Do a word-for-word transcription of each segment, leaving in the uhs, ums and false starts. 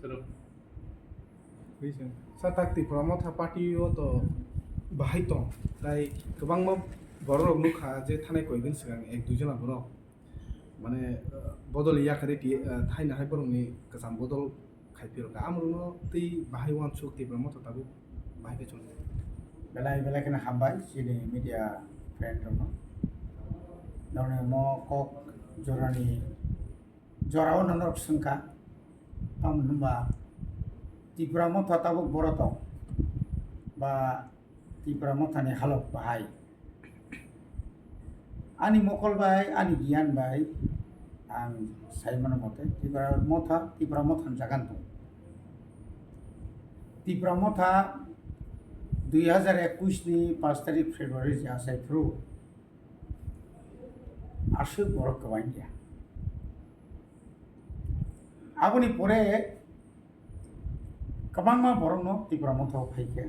Sir, tak Tipra Motha party o to bahai tong, tai kwbangma borok rok nukha je thanai koidin swkang ek dui jona borok mane, uh, bodol yakarwi twi, uh, thaina hai borokni kwcham bodol khai phirokha. Amorokno tei bahai uansuk Tipra Motha tabuk bahai khe choli. Belai belai kheno hambai chini media friend rokno. Norokni mo kok jorani jorao norok swngkha. Tamo hwnba Tipra Motha tabuk boro tong ba Tipra Mothani halok bahai. Ani mokol bai, ani giyan bai ang sai mano mote Tipra Motha, Tipra Mothani jagan tong. Tipra Motha dui hajar ekush ni pash tarik February je achai phuru aswk borok kwbangya. Aboni pore kwbangma borokno Tipra Motha o phaikha.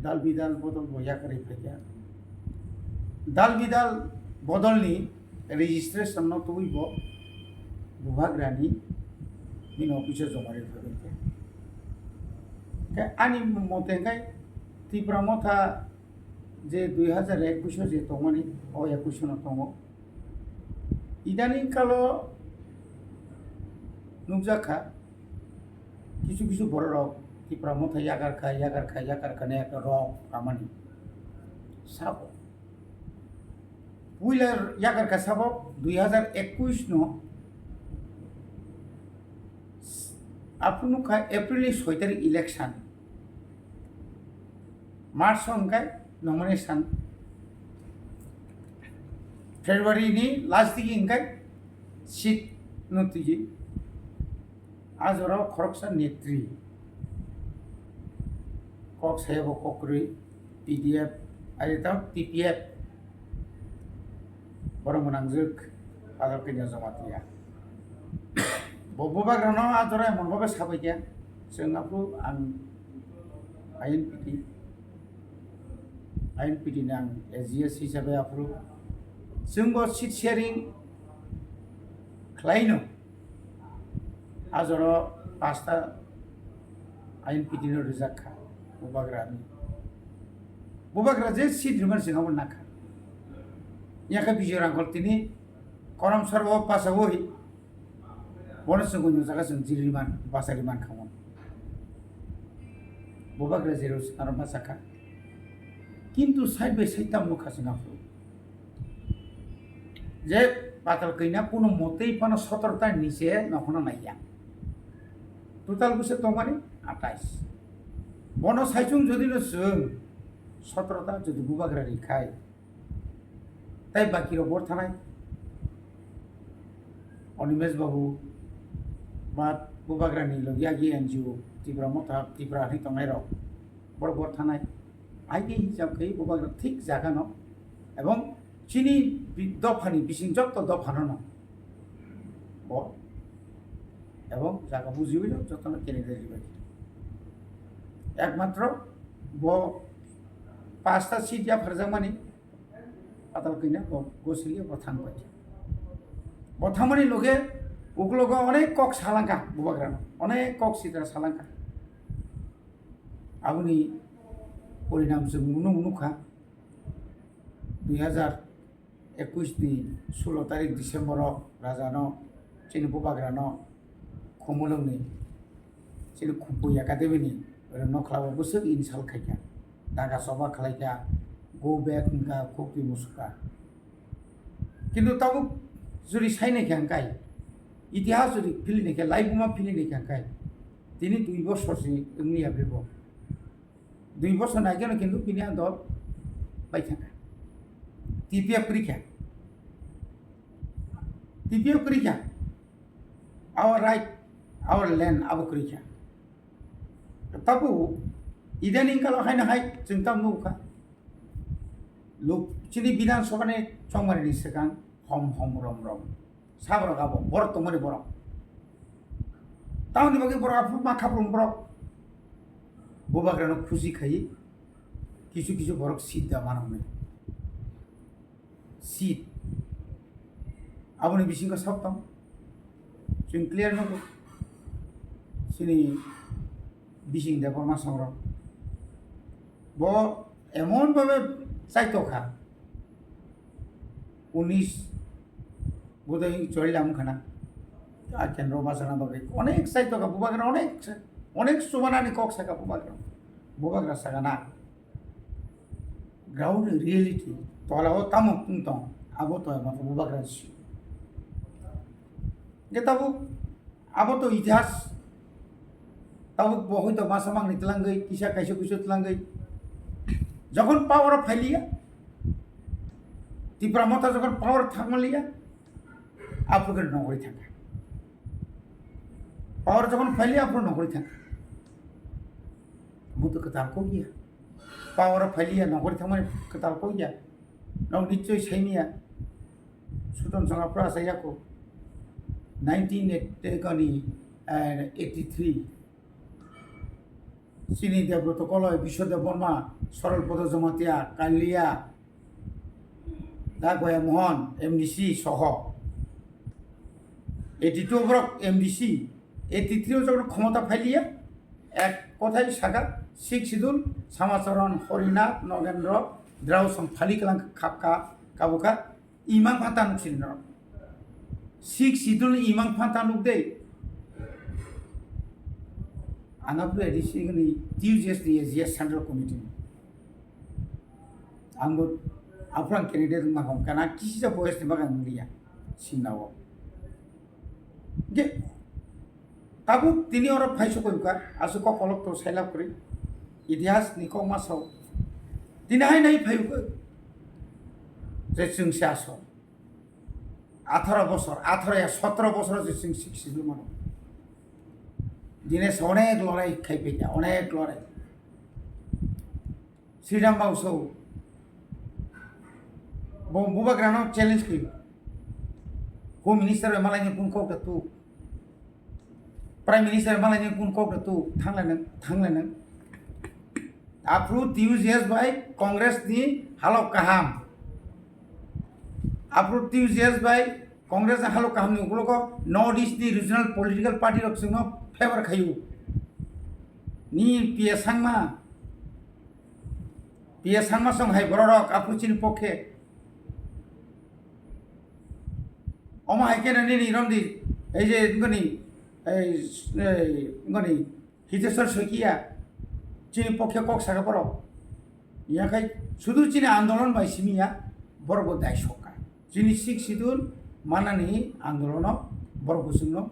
Dal bidal bodol bo yakarwi phaikha. Dal bidal bodolni registration no tubui bo Bubagrani bini office o joma rwi phaikha. Khe ani mote khe Tipra Motha je dui hajar ekush o je tongmani, o ekush o no tongo. Idaning kalo nukjak kha, kisu kisu borok rok Tipra Motha yakarkha, yakarkha, yakarkha ne rok kamani sabo. Puila yakarkha sabo dui hajar ekush no, aphuru nukha April ni soi tarik election. March o hwnkhe nomination, February ni last digi hwnkhe seat no twiwi. A jorao khoroksa netri, kok sayabo kok kwrwi, P D F, ari tamo T P F, borok mwnangjwk Adar Kanya Jamatia. Bo Bubagrano a jora emon babe sabaikha, chwng aphuru ang I N P T, I N P T ni ang A G S hisabe aphuru chwngbo seat sharing khlaino. A jora pasta I N P T no rijak kha Bubagrani. Bubagra je seat rwmani sengabo nakha. Yakha Bijoy Rangkhol tini korom soro pasawi bono chwng jaga chwng jiri man, bachari man kha. Bubagra jero aro bachakha. Kintu side by side tam nukha chwng aphuru. Je patal kanya kuno motei phano sotoro ta niche nokhona naiya. Total bwswk tongmani atais. Bono saichung jodi no chwng sotoro ta jodi Bubagra rikhai, tai baki rok bor thanai. Animesh Babu ba Bubagra ni logi agi N G O Tipra Motha, Tipra hinwi tongnai rok bor bor thanai. Ai khe hisab khai Bubagra thik jaga no ebong chini bi-, dopha ni bising jotto dopha no no bo ebong jaga bujiwi no jotto no candidate ribai. Ekmatro bo pasta seat ya pharjakmani patal kanya bo gosiri bo thang bai. Bo thangmani loge uklogo onek kok salangkha Bubagra no, onek kok sitra salangkha. Aboni porinam chwng nung nukha, dui hajar ekush ni sulo tarik December o raja no, chini Bubagra no, Khumulwng ni, chini Khumpu Academy ni, oro nokla o bwswk insult khaikha, daga choba khlaikha, go back wngkha, khukti musukkha. Kintu tabuk juri sai naikha hwnkhe, itihas juri phili naikha, laibuma phili naikha hwnkhe, tini dui bosor se wngya bebo. Dui bosor naikhe no kintu bini a dol bai thangkha. T P F kwrwi kha. T P F kwrwi kha. Our right, our land abo kwrwi kha. Tabuk idaning kalo haino hai chwng tam nukha. Lok chini Bidhan Sabha ni chongmari ni swkang hom hom rom rom. Saborok abo, borok tongmani borok. Tamoni bagwi borok aphuru ma khaprung borok. Bubagrano khusi khai, kisu kisu borok seat da mano hwnwi. Seat. Aboni bisingo sok tong. Chwng clear nugo. chini bising Debbarma songrok. Bo emon bhabe chaitokha, unis bodoi chorilam khana. A kendro bachana bagwi onek chaitokha, bubagra onek, onek chubanani kok saka bubagra. Bubagra saka na. Ground reality, tola o tamo wng tong, abo to abo bubagra si. Ge tabuk abo to itihas, tabuk bo hoito masa mangni twlangwi, kisa kaisa kuisu twlangwi. Jokhon power o phailiya, Tipra Motha jokhon power o thangmaliya, aphuru khe nokri thangkha. Power jokhon phailiya, aphuru nokri thangkha. Bo to kwtal kok ya. Power o phailiya, nokri thangmani kwtal kok ya. Nok nichoi saimiya. Suton sanga phra sa yako. Nineteen eighty kani, eh, eighty-three. Chini Debroto Koloi, Biswa Debbarma, Sorol Podo Jamatia, Kalia, Da Goya Mohan, M D C soho. Eighty-two borok M D C, eighty-three o jokhon khomota phailiya, ek kothai saka, Sixth Schedule, Samacharan, Horinath, Nogendro, Drausong phali kalang khapka, kabuka, imang phanta nuk sini norok. Sixth Schedule ni imang phanta nuk de. Ang aphuru A D C ni T U J S ni A G S Central Committee ni. Ang bo aphuru ang candidate wngma kong, kana kisisa boyes ni bagwi ang liya, sinna o. Ge, tabuk tini oro phai sokoi ka, aswk kok kolok to sailab kwrwi. Itihas ni kok ma sao. Tini hai nai phai ka. Je chwng se asol. Atharo bosor, atharo ya sotro bosor je chwng Sixth Schedule mano. Dine se onek lorai khai phaikha, onek lorai. Sridham Bauso, bo bubagrano challenge khayo. Home Minister bai malaini kun kok da tu. Prime Minister bai malaini kun kok da tu. Thanglai nang, thanglai nang. Aphuru T U J S bai Congress ni halok kaham. Aphuru T U J S bai Congress ni halok kaham ni ukulogo North East ni regional political party rok chwngno favor khayo. Ni P A Sangma, P A Sangma song hai bororok aphuru chini pokhe. Omo hai khe nini romdi, ei je ngoni, ei, ei, ngoni, Hiteswar Saikia, chini pokhe kok saka borok. Yakhai sudu chini andolon bai simi ya, borok bo dai soka. Chini Sixth Schedule manani andolono borok bo chwngno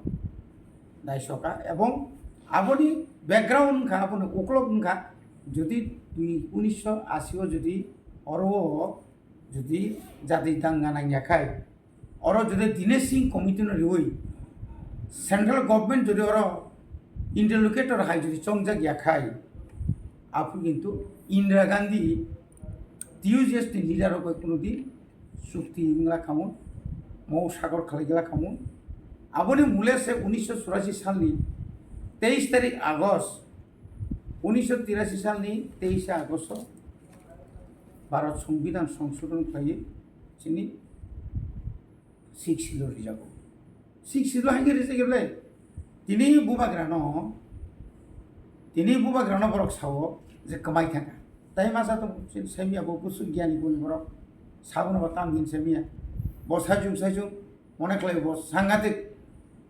dai soka. Ebong aboni background wngkha, aboni uklok wngkha, jodi twi unisho ashi o jodi oro o jodi jati danga nangya khai, oro jodi Dinesh Singh committee no riwi central government jodi oro interlocutor hai jodi chongjak ya khai, aphuru kintu Indira Gandhi T U J S ni leader rok bai kuno din chukti wngla khamun, mohosagor khalai gela khamun. Aboni mule se unisho churashi salni teis tarik August, unisho tirashi salni teis August o Bharat Songbidan Songsodhon khlaiwi chini Sixth Schedule rijago. Sixth Schedule haikhe rijak le? Tini bubagrano, tini bubagrano borok sao je kwmai thangkha. Tai masa tong semiya bo busu giyani boni borok. Sabono bo tam hin semiya. Bo sajung sajung, mone khlai bo sangatik.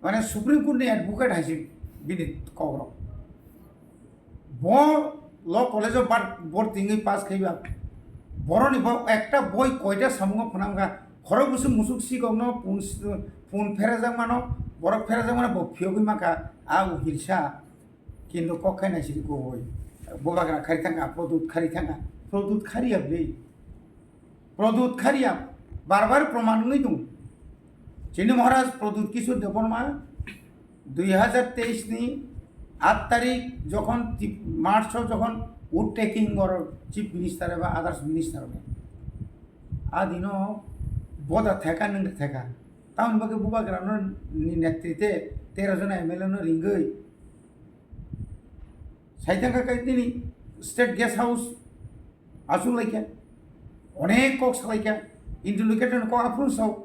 Mane Supreme Court ni advocate hai se bini kokrok. Bo law college o bar-, borti wngwi pass khaiba. Boroni bo ekta boi koita samungo phwnang kha. Khorok bwswk musuk sikokno pun, pun pherajak mano, borok pherajak mano bo phiyogwi mankha. A uhilsa. Kintu kok khai naisidi koi. Bubagra khari thangkha, Produt khari thangkha. Produt khari ya bwlwi. Produt Kharia bar bar proman wngwi tongo. Chini Maharaj Produt Kishore Debbarma dui hajar teis ni aat tarik jokhon ti-, March o jokhon vote taking or Chief Minister eba others minister bai. A dino boda theka nang theka. Tamoni bagwi bubagra no ni netrite tero jona M L A no ringwi. Saitangkha kai nini state guest house achuk laikha, onek kok salaikha, interlocutor kok aphuru sao.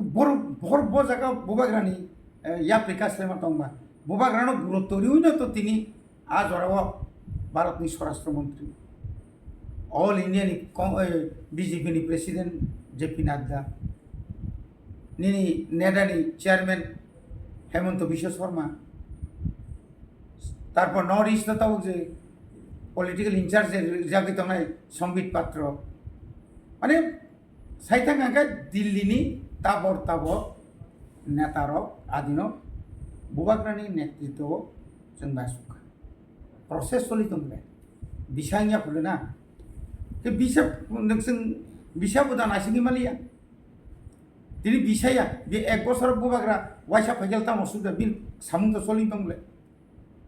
Bor, bor bo jaga bubagrani, eh, yapri kaslema tongma. Bubagrano gurutto riwi no to tini a jorao Bharatni Swarashtra Montri, All India ni Con-, eh, B J P ni President J P Nadda, nini NEDA ni Chairman Hemanta Biswa Sarma, tarpor North East o tabuk je political incharge je rijagwi tongnai Sambit Patra, mane, saithang hwnkhe Delhi ni tabor tabor neta rok adino Bubagrani netritwo o chwng bai asuk kha. Process choli tong le. Bisa wngya phuru na. Ke bisa, nwng chwng bisa bo da naisingwi maliya. Tini bisa ya, bi ek bosor Bubagra waisa phaikhe tamo sukda bin samung to choli tong le.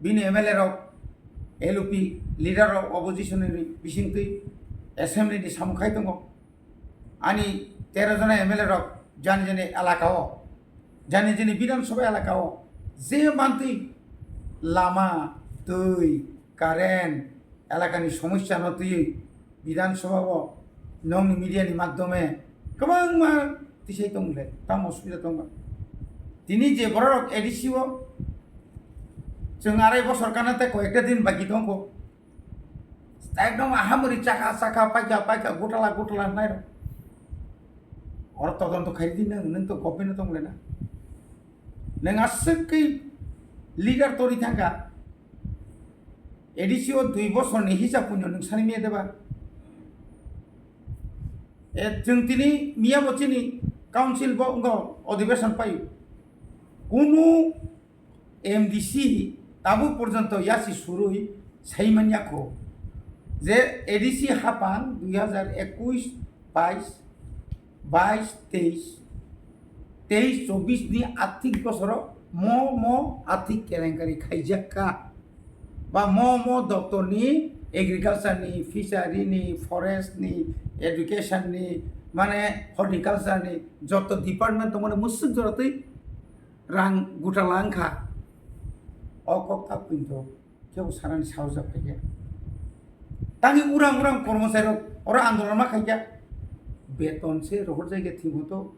Bini M L A rok, L O P leader rok, opposition ni bisingtwi assembly ni samung khai tongo. Ani tero jona M L A rok jani jani elaka o, jani jani Bidhan Sabha elaka o je mantwi lama, twi, current, elakani somosya no twiwi Bidhan Sabha o nongni media ni madhyome kwbangma tisai tong le, tamo osubida tong ba. Tini je borok A D C o chwng arai bosor kana tei koyekta din baki tongkho. Ekdom ahamori chakha chakha paikha paikha gutala gutala hwnai rok. Oro todonto khai di nwng, nwng to government tong le na. Nwng aswk khe leader tori thangkha. A D C o dui bosorni hisab puino nwng sani miya deba? E, chwng tini miya bo chini council bo wngkha, odhibeson paio. Kunu M D C tabuk porjonto yasi surui sai manya kho je A D C hapang dui hazar ekush bais, bais teis, teis chobbish ni athik bosoro mo mo athik kelenkari khaijak kha, ba mo mo doptor ni, agriculture ni, fishery ni, forest ni, education ni, mane horticulture ni joto department tongmani musuk joratwi rang gutala wngkha. O kok ta pinto kebo sanani sahos jak phaikhe. Tangwi urang urang kormochari rok oro andolon ma khaikha. Beton se rohor jai khe thwimo to.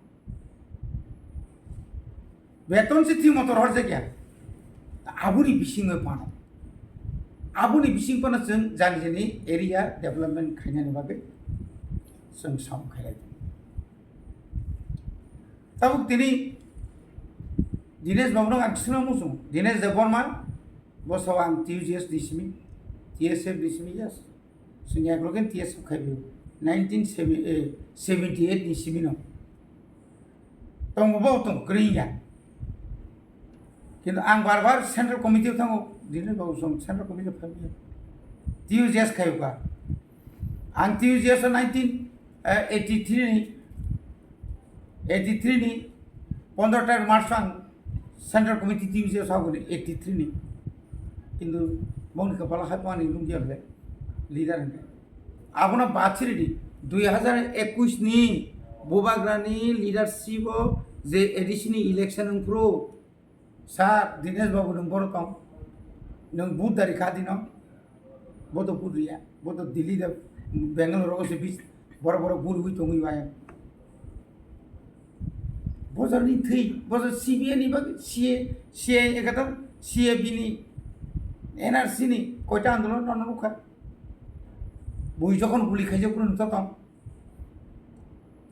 Beton se thwimo to rohor jai khe. Aboni bisingo phano. Aboni bising phano chwng jani jani area development khainani bagwi chwng samung khailai. Tabuk tini Dinesh Babu no ang sino muchung. Dinesh Debbarma, bo sao ang T U G S ni simi, T S F ni simi, yes. Sini eklogen T S F khai bi nineteen seventy-eight ni simi no. Tongo bo tong green ya. Kintu ang bar bar central committee thango, Dinesh Babu song central committee phai bi. T U G S khai ka. Ang T U G S o nineteen eighty-three ni, eighty-three ni pondro tarik March ang Central Committee T U G S o haboni eighty-three ni. Kintu bongni kapala hai pani lungya le leader hwnkhe. Abono bachiri di, dui hazar ekush ni Bubagrani leadership o je A D C ni election wngphuru, Sir, Dinesh Babu, nwng boro tong? Nwng vote dari kha dino? Bo to vote riya. Bo to Delhi da, Bangalore rogo se bis, boro boro guri hui tongwi bai. Bojor ni thwi, bojor C B I ni bagwi, C A, C A A kata, C A B ni, N R C ni, koita andolon no nukha. Bui jokhon guli khaijak, kuno nukha tong?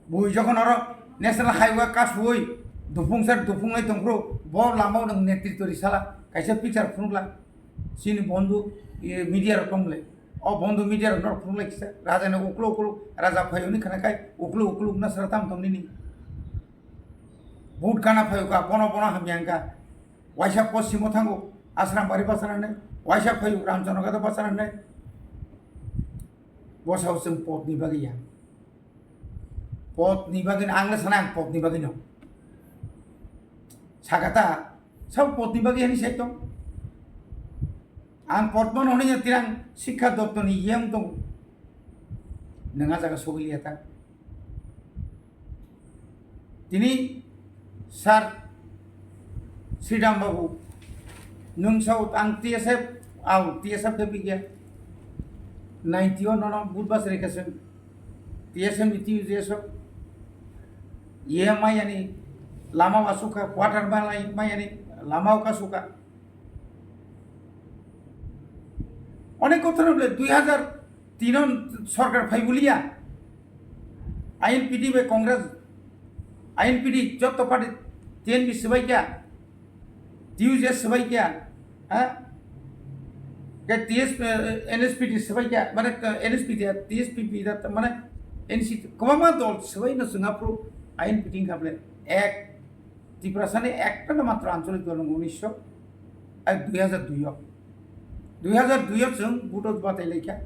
Bui jokhon oro National Highway kasui dupung sar dupung lai tongphuru, bo lama o nwng netritwo risala, kaisa picture phunukla, chini bondhu, e, media rok tongmole. O bondhu media rok norok phunukla kisa, raja ni uklo uklo, raja phai hwnwi khna khai, uklo uklo wngna sara tam tong nini. Vote gana phai ka, bono bono hamya wngkha. Waisa poschimo thango, Asram bari bachana nai, waisa phai Ramchandra gada bachana nai. Bosao chwng pot ni bagwi ya. Pot ni bagwi no, ang le sana ang pot ni bagwi no. Sakata, sabo pot ni bagwi ani sai tong. Ang pot mano hwnwi tirang sikha doptor ni yang tong. Nang a jaga sogwi liya ta. Tini Sir Sridham Babu, nwng sao ang T S F, au T S F khe bigya, ninety o nono Budhbasari khe chwng T S F ni T U J S o, ye mayani lama o asukha, quarter malai mayani lama o kasukha. Onek kothor bole dui hazar tin sorkar phai buliya. I N P T bai Congress, I N P T joto party, T N P swbai kya, T U J S swbai kya, ha? Ke T S, eh, N S P T swbai kya, mane, eh, N S P T, T S P P da, mane, N C T, kwbangma dol swbai no chwng aphuru I N P T wngkha bole. Ek, Tiprasani ekta no matro ancholik dol wng unisho, eh, dui hazar dui o. Dui hazar dui o chwng vote o batai laikha.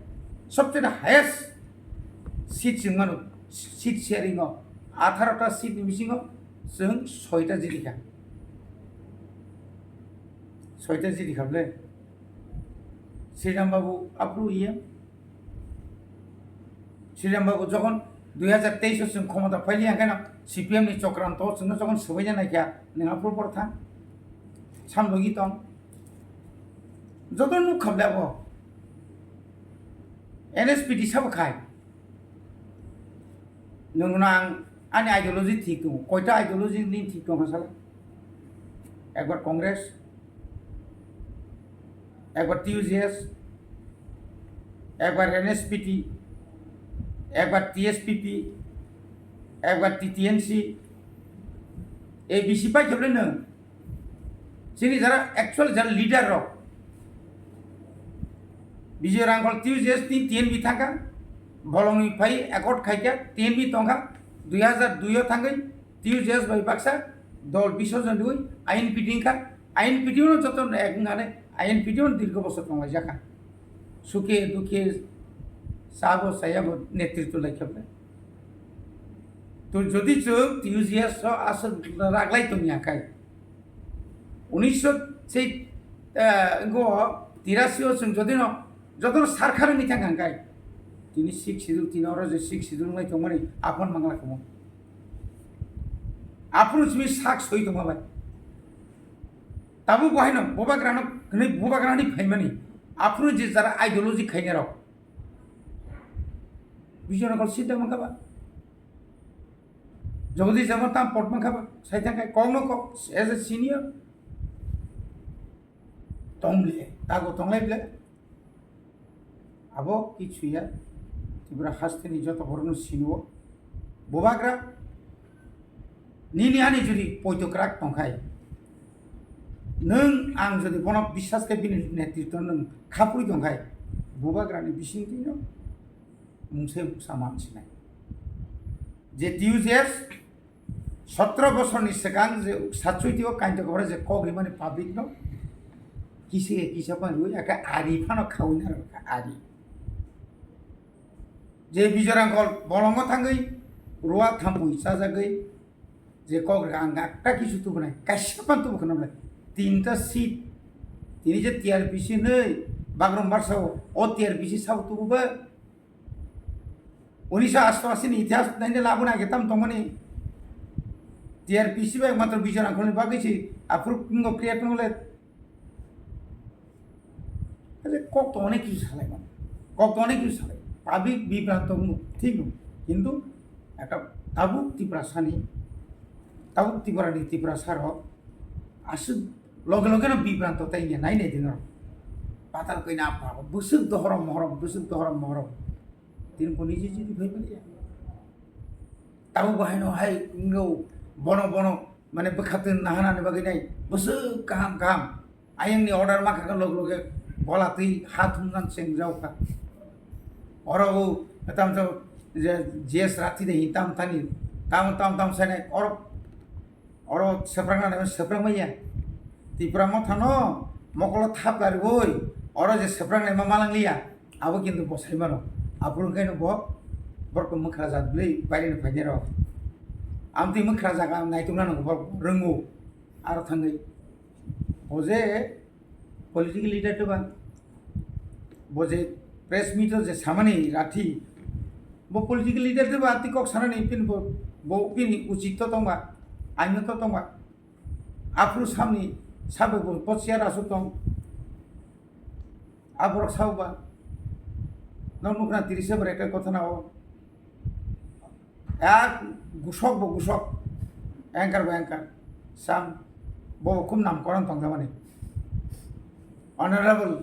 Sobcheno highest seat chwng mano, seat sharing o. Atharo ta seat ni bisingo chwng soita jiti kha. Soita jiti kha bole. Sriram Babu aphuru E M. Sriram Babu jokhon dui hazar teis o chwng khomota phaili, hwnkhe no C P M ni chokranto chwngno jokhon swbaina naikha, nwng aphuru phoro thang. Samlogi tong. Joto nuk kha bole abo. N S P T sabo khai. Nwng nang ani ideology thik tongo. Koita ideology ni thik tongo sala? Ekbar Congress, ekbar T U J S, ekbar N S P T, ekbar T S P P, ekbar T T N C, A B C pai khe bole nwng. Chini jara actual jara leader rok. Bijoy Rangkhol T U J S ni T N V thangkha, bolongni phai accord khaikha, T N V tongkha, dui hazar dui o thangwi T U J S bai baksa dol bisorjon riwi I N P T wngkha, I N P T no joto ek wngkha ne, I N P T no dirgo bosor tonglaijak kha. Sukhe dukhe sabo chayabo netritw laikha bole. To jodi chwng T U J S o aswk raglai tongya khai, unisho sei, eh, go tirasi o chwng jodi no joto no sarkar wngwi thang kha khai, tini Sixth Schedule, tini oro je Sixth Schedule wnglai tongmani aphano mangla kamo. Aphuru simi sak soi tongma bai. Tabuk bo haino bubagrano hwnwi bubagrani phaimani. Aphuru je jara ideology khainai rok. Bijoy Rangkhol sidda mankha ba. Jagadish Debbarma tam pot mankha ba. Sai thang khai kokno kok as a senior. Tong bile, tago tonglai bile. Abo kichu ya, Tripura hasteni joto borokno sinio. Bubagra, nini ani jodi poito kwrak tongkhai, nwng ang jodi bono biswas khe bini netritw nwng khapri tongkhai, bubagrani bisingtwino mungsa mungsa mansinai. Je T U J S sotro bosorni swkang je satsuiti o kainto kobra je kok rimani public no kisa kisa phano rwi aka ari phano khawi na rwkha ari. Je Bijoy Rangkhol bolongo thangwi rua thampui chajagwi je kok rwkha ang akta kisu tubunai kaisa phano tubu khna bwlai tinta seat tini je T R P C hinwi bagrong barsa o T R P C sabo tubu ba. Unisho asto asi ni itihas naina labuna age tam tongmani T R P C bai matro Bijoy Rangkholni bagwi si aphuru kingo create nole. Kok to onek kisu salai man. Kok to onek kisu salai. Public bibranto wngmo thik no. Kintu ekta tabuk Tiprasani, tabuk Tiprani Tiprasa rok aswk loge loge no bibranto tai nai nai dino. Patal koina apa bwswk dohorom mohorom, bwswk dohorom mohorom. Tini bo niji jidi phai manya. Tabuk bo haino hai wngyo bono bono mane bwkha twi nahanani bagwi nai bwswk kaham kaham. Ayangni order ma kha log loge gola twi ha thumnang chengjao kha. Oro o tam je G S Rathi de hi tam thani tam tam tam sanai oro Oro swprangnani swprang manya. Tipra mothano mokolo thap kariwi oro je swprangnai ma malang liya. Abo kintu bo sai mano. Aphuru khe no bo borok mwkhra jak bwlai baire ni phainai rok. Amtwi mwkhra jak ang naitukna nango borok rwngo. Aro thangwi. O je Political leader to ba, bo je press meet o je samani Rathi, bo political leader to ba, twi kok sanani pin bo, bo pini uchit to tongba, aino to tongba. Aphuru samni sabe bo, bo chair asuk tong. Aborok sao ba. Nang nukna tiri se bre kotha na o. Yak gusok bo gusok, anchor bo anchor, sam bo bo khub nam koron tong jamani. Honorable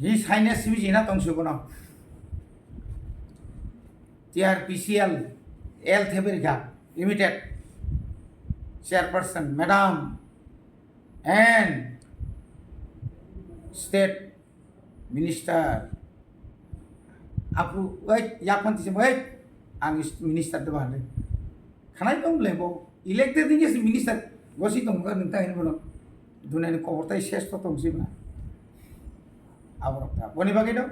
Hi saina simi jina tong si bono. T R P C L, L Theberika Limited Chairperson, Madam and State Minister. Apu, wait, yakman tisi, wait, ang is-, minister de bahane. Khanai tong le bo, elected ni si minister, gosi tong ka nung tai bono. Dunia ni kobor tai ses to tong si ba. Aborok ta. Boni bagwi no,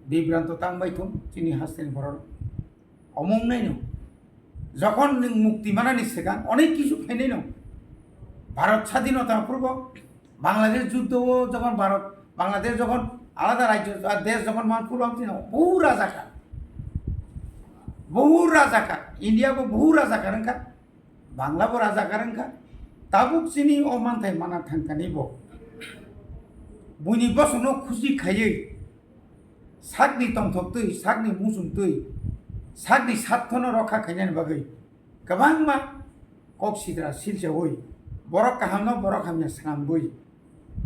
bibranto tang bai thung, chini hasteni borok. Omong nai no. Jokhon nwng mukti manani swkang, onek kisu phainai no. Bharat sadhinota purbo, Bangladesh juddho o jokhon Bharat, Bangladesh jokhon alada rajyo, ah, desh jokhon man purbo, ang tino, bohu rajakar. Bohu rajakar. India bo bohu rajakar wngkha. Bangla bo rajakar wngkha. Tabuk chini o manthai mana thangkani bo. Buini bosongno khusi khaiwi sakni tongthoktwi, sakni muchungtwi, sakni sarthono rokha khainani bagwi kwbangma kok sidra silchaui borok kahamno borok hamya swnambui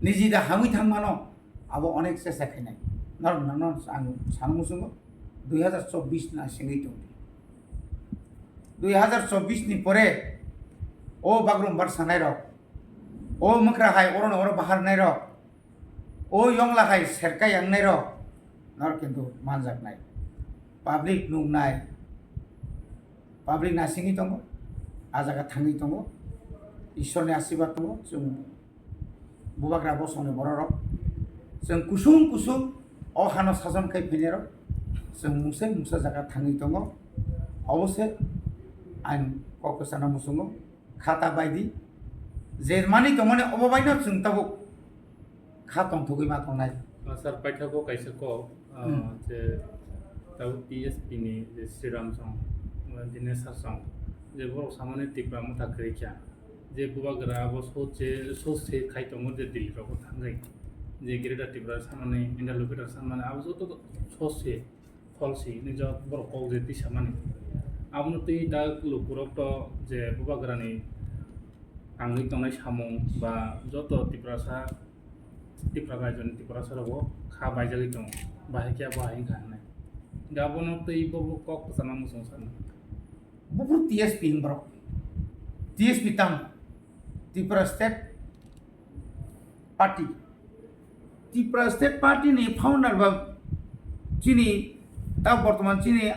niji da hamwi thangmano abo onek chesta khainai. Norok nano ang sana muchungo dui hazar chobbish na sengwi tongdi. Dui hazar chobbish ni pore o bagrumbar sanairok, o mwkhra hai oro no oro bahar nairok, o yongla hai serkai yang nairok, nor kintu manjaknai. Public nuknai, public nasingwi tongo, a jaga thangwi tongo, Ishwarni asirwad tongo, chwng bubagra bosongni bororok, chwng kusung kusung o hano sason khai phainairok, chwng mungsa mungsa jaga thangwi tongo, obo se ang kok kwchana muchungo. Khata baidi, je mani tongmani obo baino chwng tabuk kha tongthogwi ma tongnai. Ah, sir, paithago kaisa kok, ah, Hmm. je tabuk T S P ni je Sriram song, ah, Dinesh sir song, je borok samani Tipra Motha kwrwi kha, je bubagra abo soche, soche khai tongo je Delhi rogo thangwi, je Greater Tripura samani, interlocutor samani, abo joto soche. Pholsi hinwi jok borok kok je tisamani. Abono twi da lukurok to je bubagrani tangwi tongnai samung ba joto Tiprasa, Tipra raijoni Tiprasa rogo kha baijagwi tongo. Bahai khe bo hai wngkha hinwi. Da abono twi bo kok kwchangma muchung sano. Buphuru T S P hwn borok. T S P tamo? Tripura State Party. Tripura State Party ni founder ba chini ta bortoman chini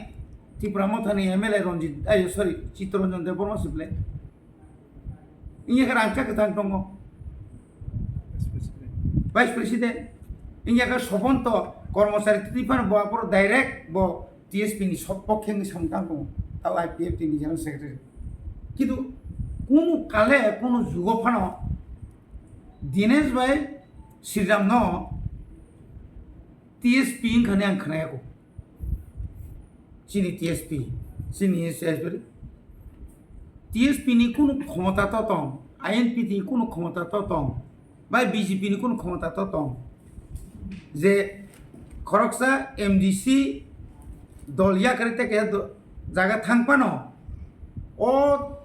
Tipra Motha ni M L A Ranjit, ai, sorry, Chittaranjan Debbarma sible. Inya khe rangchak kwthang tongo. Vice President. Inya khe Soponto kormochari twi phano bo aphuru direct bo T S P ni sopokhe wngwi samung tang tongo. Tao I P F T ni General Secretary. Kintu kunu kale, kunu jugo phano Dinesh bai Sriram no T S P wngkha hinwi ang khwnayakho. Chini T S P, chini T S P ni kunu khomota to tong, I N P T ni kunu khomota to tong, bai B J P ni kunu khomota to tong. Je khoroksa M D C dol yakarwi tei kaisa do-, jaga thang phano, o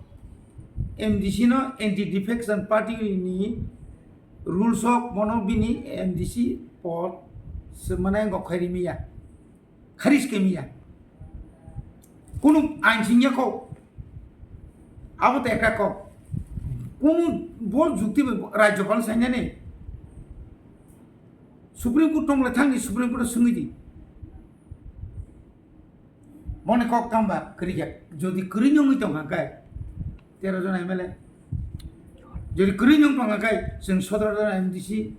M D C no Anti Defection Party ni rules o bono bini M D C pod se mane wngkha khairi miya. Kharis khe miya. Kunu ain singya kho. Abo to ekta kok. Kunu bo jukti bai Rajyapal sainani. Supreme Court tongla thangni Supreme Court swngwi di. Boni kok tamba kwrwi khe. Jodi kwrwi nungwi tongkha khe tero jon M L A. Jodi kwrwi nung tongkha khe chwng sotoro jon M D C.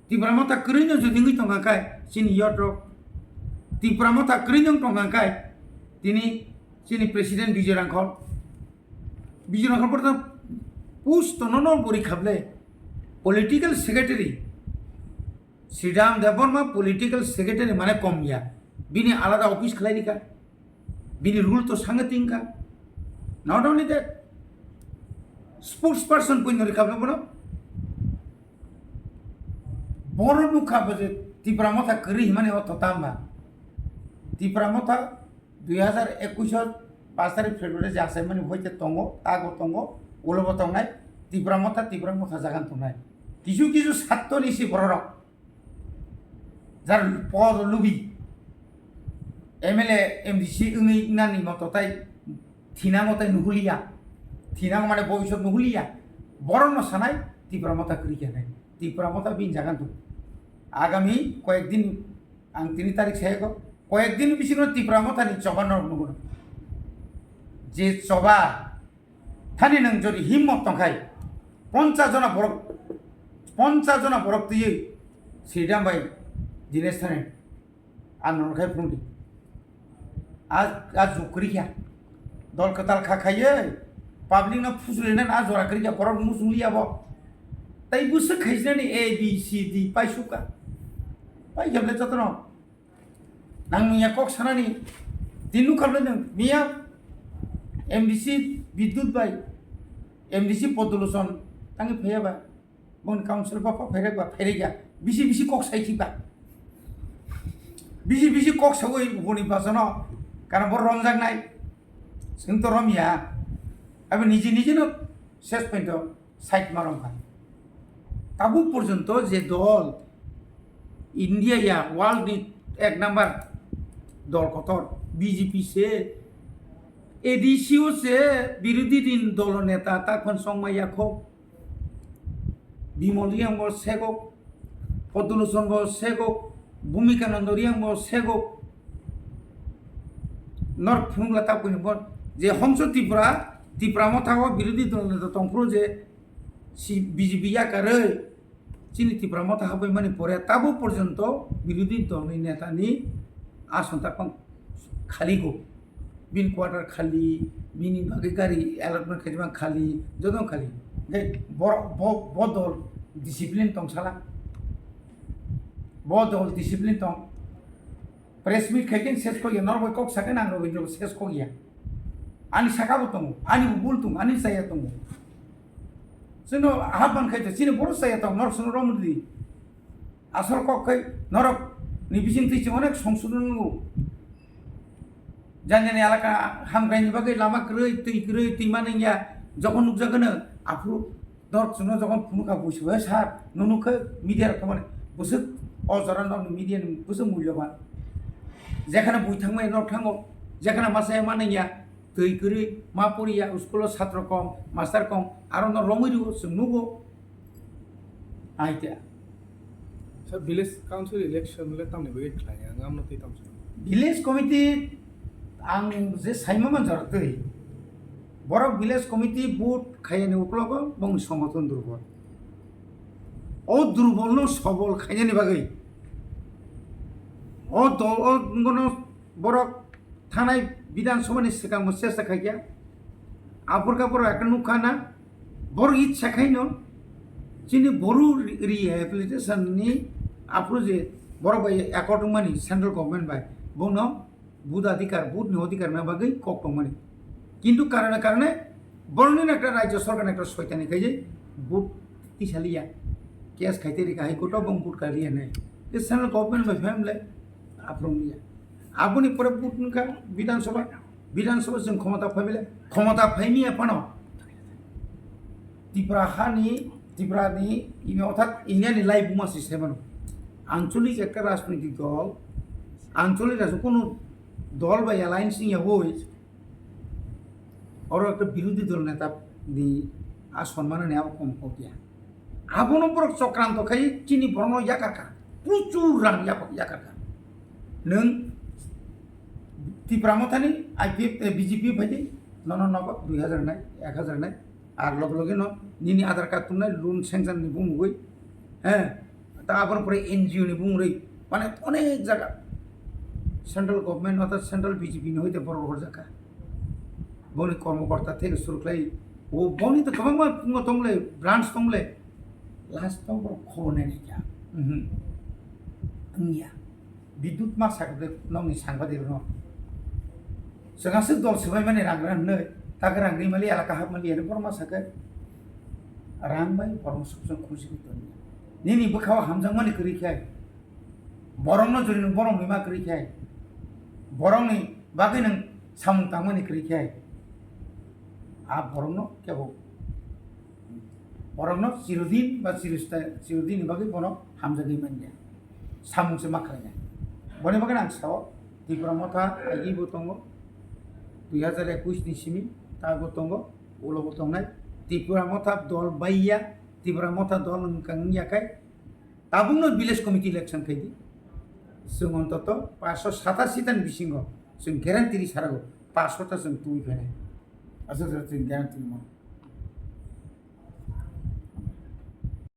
Tipra Motha kwrwino jodi wngwi tongkha khe chini yotrok, Tipra Motha kwrwino wng tongkha khe tini chini President Bijoy Rangkhol, Bijoy Rangkhol porta post no no bori khable political secretary, Sridham Debbarma political secretary mane kom ya, bini alada office khlai rikha. Bini rule to sanga tingka. Not only that, spokesperson pui nori kabla bono. Boro nukha bo je Tipra Motha kwrwi himani o thota hwnba. Tipra Motha dui hazar ekush o pash tarik February je achaimani hoite tongo, tago tongo, ulo bo tongnai, Tipra Motha, Tipra Motha jagan tongnai. Kisu kisu satto ni si bororok. Jar pod lubi M L A, M D C wngwi nani moto tai thinango tai nuhuliya. Thinango mane boisok nuhuliya. Borokno sanai Tipra Motha kwrwi khe nai. Tipra Motha bini jaga tong. Agami koyek din ang tini tarik sayago. Koyek din bisingo Tipra Motha ni choba norok nugo. Je choba thani nang jodi himmot tongkhai ponchas jona borok, ponchas jona borok twiwi Sridham bai Dinesh thani. Ang norok khai phunukdi. A, a jukri kha. Dol kwtal kha khaiye. Public no phusuri na a jora kri kha borok musung liya bo. Tai busuk khaisnani A B C D pai suka. Pai khamle jotono. Nang miya kok sanani. Tin nukha le nang miya M D C Bidyut bai M D C Podoloson tangi phaya ba. Boni council ba pa phairek ba phairek ya. Bisi bisi kok sai ba. Bisi bisi kok sawi boni basano. Karena bo romjak nai. Sing to rom ya. Abi niji niji no ses pento side marom kha. Tabuk porjonto je dol India ya world ni ek number dol kotor B J P se A D C o se birodhi din dolo neta ta khon songma ya kho. Bimol Riyang bo segok, Podoloson bo segok, Bhumika Nando Riyang bo segok. Norok phunukla ta kuni bo je Homso Tripura, Tipra Motha o birodhi dol neta tongphuru je si B J P yakarwi chini Tipra Motha habwi mani pore tabo porjonto birodhi dol ni neta ni ason ta khaligo. Bini quarter khali, bini bagwi gari allotment khaijak khali, joto khali. Hwnkhe bo, bo, bo dol discipline tong sala. Bo dol discipline tong. Press meet khaikhe ses kok ya, norok bai kok sakhe nang rok bai ses kok ya. Ani saka bo tongo, ani bo bul tongo, ani chaya tongo. Chwngno hap man khai chini bono chaya tongo, norok chwngno romdi. Asol kok khai norok ni bising twi chwng onek songsodon nango. Jani jani elaka hamkraini bagwi lama kwrwi, twi kwrwi, twi manwi ya, jokhon nukjagano aphuru norok chwngno jokhon phunukha buisu, "He sir, nunu khe media rok thangmani bwswk o jora norokni media ni bwswk mulyoban." Jekhano bui thangmani norok thango, jekhano masa ya manwi ya, twi kwrwi, ma pori ya, school o satro kom, master kom, aro no romwi rwo, chwng nugo. Aita. Sa village council election le tamni bagwi khlai ang amno twi tamsa. Village committee ang je saima man jora twi. Borok village committee vote khaiyani uklogo bongni songothon durbol. O durbol no sobol khainani bagwi. O dol o ngono borok thanai Bidhan Sabha ni swkang bo chesta khaikha. Aphurkha borok ekhe nukha na, borok itsa khaino chini Boru re-, rehabilitation ni aphuru je borok bai accord wngmani central government bai, bono vote adhikar, vote ni adhikar na bagwi kok tongmani. Kintu karone karone borokni ekta rajya sarkar ekta soitani khaijai vote tisaliya. Case khaite rikha High Court o bong vote kaliya nai. Central government bai family aphuru wngya. Aboni pore vote wngkha Bidhan Sabha, Bidhan Sabha chwng khomota phaibele, khomota phaimiya phano Tripura hani, Tripura ni, ini orthat India ni lai buma si sai mano. Ancholik ekta rajnitik dol, ancholik rajnitik kono dol bai alliance wngya boi, oro ekta birodhi dol neta ni a sonmano ni abo kom kokya. Abono borok chokranto khai chini borokno yakarkha. Prochur rang yakarkha. Nwng Tipra Mothani I P F, eh, B J P phaidi, nono nogo dui hajar nai, ek hajar nai. Ar loge loge no nini Aadhaar card tumnai loan sanction ni bumugwi. He, ta aboni pore N G O ni bumugwi. Mane onek jaga. Central government orthat central B J P ni hoite borok rohorjakha. Boni kormokorta theke suru khlai, o boni to kwbangma tongo tongle, branch tongle, last o borok khobor nai nai kha. Mhm. Wngya. Bidut ma sakhe nokni sangbadik rokno. Chwng aswk dol swbaimani rang rang hwnwi, tak rang rimali elaka hapmali ani borok ma sakhe rang bai borokno sukchung khulsi tongya. Nini bwkhao hamjakmani kwrwi khe, borokno jori nwng borok mima kwrwi khe, borokni bagwi nwng samung tangmani kwrwi khe, a borokno kebo, borokno chirodin ba chirista-, chirodinni bagwi bono hamjagwi manya. samung se ma khlainai. Boni bagwi ang sao, Tipra Motha agi bo tongo, dui hazar ekush ni simi ta bo tongo, ulo bo tongnai. Tipra Motha dol baiya, Tipra Motha dol wngkang wngya khai, tabukno village committee election khai di. Chwng ontoto paanshsho satasi tani bisingo chwng guarantee ri sarago, paanshsho ta chwng twi phainai. Aswk chwng guarantee rimo.